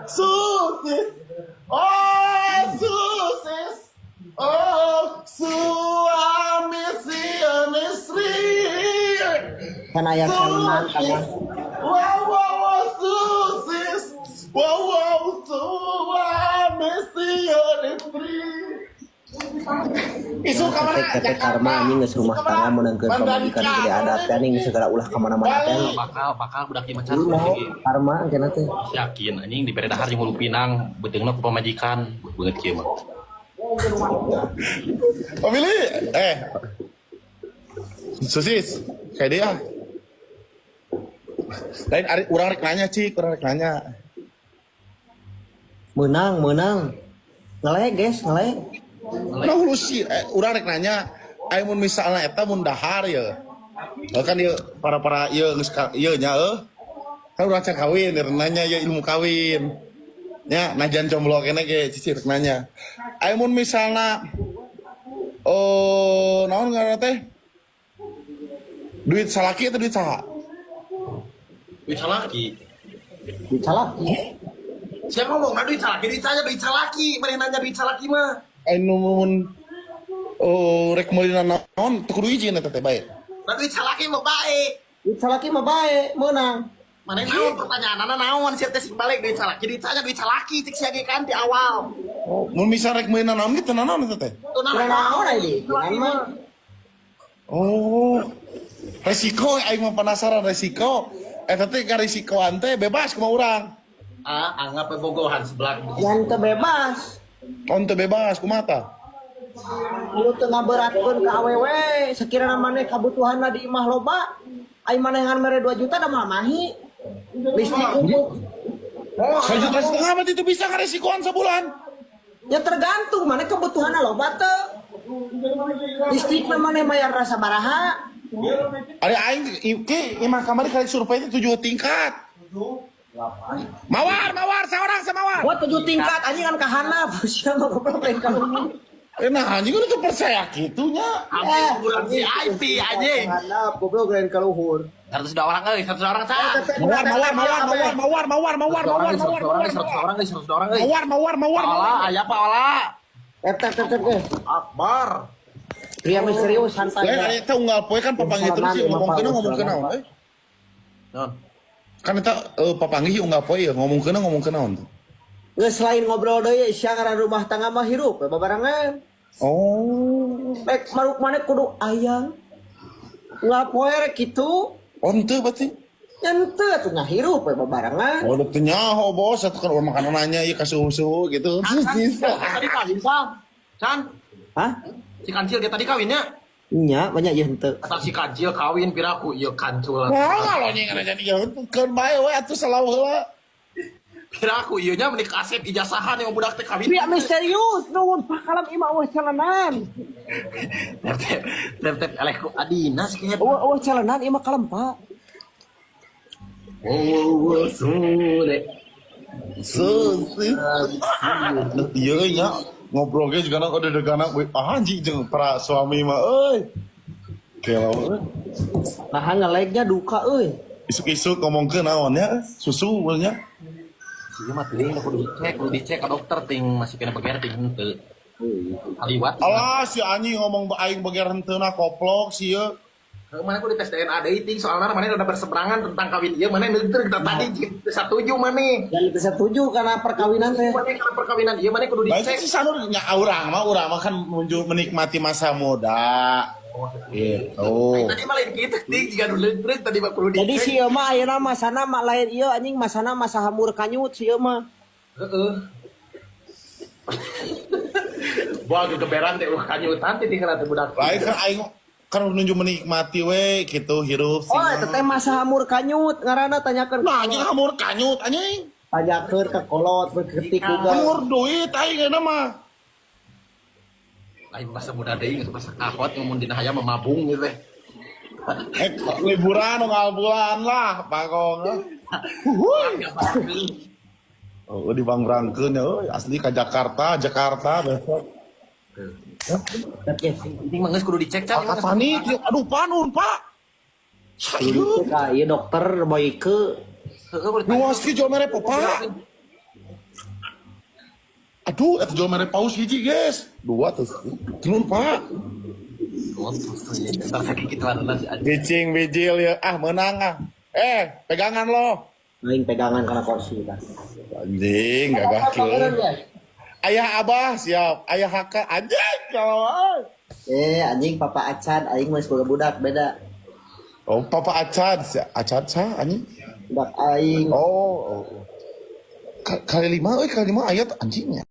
Susis. Oh, susis. Oh, suami sieun istri. Kan aya calenan Susis. Kan. Wow, wow, wow, susis. Wow, wow, suami sieun istri. Isu ka mana? Ketek karma anjing, geus rumah tangga meunangkeun pamajikan gede adat teh anjing, segala ulah ka mana-mana teh. Bakal bakal budak ieu macan. Lu mau karma engkena teh. Yakin anjing dibere dahar jeung hulu pinang, beuteungna ku pamajikan beungeut kieu mah. Pemilih, eh, Susis, kayak dia. Lain ari urang rek nanya, Cik, urang rek nanya. Menang, menang. Ngeleg, guys, ngeleg. Nah, lu sih, eh, urang rek nanya, aya mun misalnya eta mun dahar ya. Oh, kan ieu para-para ieu geus ieu nya euy. Kan urang can kawin, rek nanya ya ilmu kawin. Nya, najan jomblo kene ge cici rek nanya. Aya mun misalna, oh, naon ngaranna teh? Duit salaki atau duit saha? Duit salaki. Salaki. Siapa ngomong nah duit salaki, duit saya, duit salaki. Mana nanya duit salaki mah. Anu mun, oh, rek meuli naon teu kudu izin eta teh bae. Nah, duit salaki mah baik. Duit salaki mah bae, menang. Mana naon pertanyaanana naon sia teh sing balik duit salaki, duit saya, duit salaki cek sia ge kan di awal. Oh, mun misal rek meuli naon gitu naon eta teh? Tuh Kurang naon aya di mah. Oh. Resiko aing mah penasaran resiko. Eta teh ka risikoan teh bebas kumaha urang. Ah, anggap bogohan sebelah. Yang teu bebas. Oh, teu bebas kumaha tah? Lu teu ngaberatkeun ka awewe, sekiranya maneh kabutuhanna di imah loba, ai maneh ngan mere 2 juta da mah mahi. Listrik unggul. Oh, 1,5 juta berarti itu bisa karesikoan sebulan. Ya tergantung maneh kebutuhanna loba teu. Listrik mah maneh mayar rasa baraha. Ari aing ki imah kamari kali survei itu tujuh tingkat. Mawar, mawar, seorang semawar. Gua tujuh tingkat anjing kan kahanap, sia mah goblok lain ka luhur. Eh, nah anjing udah tuh percaya gitunya. Hampir kuburan VIP anjing. Kahanap goblok lain ka luhur. 102 orang euy, 102 orang cah. Mawar, mawar, mawar, mawar, mawar, mawar, mawar, mawar, mawar, mawar, 100 orang euy, 100 orang euy. Mawar, mawar, mawar, Ola, mawar. aya Pak Ola. Tep tep tep tep guys. Akbar. Pria misterius santai. Lain aya teh unggal poe kan papanggih terus ya ngomongkeun naon euy. Non. Kan eta papanggih unggal poe ya ngomongkeun naon tuh. Geus selain ngobrol deui sia ngaran rumah tangga mah hirup we babarengan. Oh. Rek maruk maneh kudu ayang. Nggak poe rek kitu. Oh, henteu berarti. Nya henteu atuh ngahirup we babarengan. Oh, udah teu nyaho bos, atuh kan urang makan nanya ieu ka suhu-suhu gitu. Tadi kawin, Sam. Chan, Hah? Si kancil dia tadi kawinnya. Nya banyak ya henteu. Kata si kancil kawin piraku ieu kancul. Wah, kalau nya ngana jadi ya keun bae we atuh selalu heula. Piraku ieu nya meuni kasep ijazahan yang budak teh kawin. Pria misterius nuhun pakalam imah eueuh calenan. Tep tep tep tep eleh ku adina sih kayaknya. Eueuh eueuh calenan imah kalem Pak. Oh, sude. Susi. Iya nya ngobrol ge juga udah degana ah anjing jeung para suami mah euy. Gelo euy. Nah ngelegnya duka euy. Isuk-isuk ngomongkeun naon nya susu nya. Sih mah teuing kudu dicek ke dokter ting masih kena beger ting henteu. Kaliwat. Alah si anjing ngomong aing beger henteuna koplok sih ye. Mana aku di tes DNA deui ting soalnya mana udah berseberangan tentang kawin ieu mana militer kita tadi setuju mana. Dan bisa setuju karena perkawinan teh. Mana karena perkawinan ieu mana kudu Baik dicek. sih sanur nya urang mah kan menuju menikmati masa muda. Gitu. Tadi mah lain kitu ting jika dulu tadi mah kudu Jadi dicek. si ieu mah ayeuna masana mah lain ieu anjing masana masa hamur kanyut si ieu mah. Heeh. Wah, gegeberan teh kanyutan teh tinggal teh budak. Lain kan aing kan menuju menikmati we gitu hirup Oh, eta teh masa hamur kanyut ngaranna tanyakeun. Nah, anjing hamur kanyut anjing. Tanyakeun ke kolot ketik Google. Hamur duit aing euna mah. Lain masa muda deui geus masa kahot ngomong dina hayam mah mabung gitu teh. Eh, liburan unggal bulan lah, bagong. Huhuy. Oh, di Bangbrangkeun ya, euy, asli ke Jakarta, Jakarta besok. Oke. Penting mah geus kudu dicek can. Angkat panik, yuk. Aduh panun, Pak. Sayur. Ka ieu dokter Boyke. Heeh, kudu Luas ki jual mere Pak. Aduh, eta jual mere paus hiji, guys. Dua terus. Tenun, Pak. Oh, terus ya. Ntar sakit gitu lah si anjing. Bicing bijil ya. Ah, menang ah. Eh, pegangan lo. Aing pegangan karena kursi kan. Anjing, gagah kieu. Ayah abah siap, ayah haka anjing kalau ah. Eh anjing papa acan aing mah sebagai budak beda. Oh, papa acan, acan sah anjing. Budak aing. Oh, oh. Kali lima, euy, kali lima ayat anjingnya.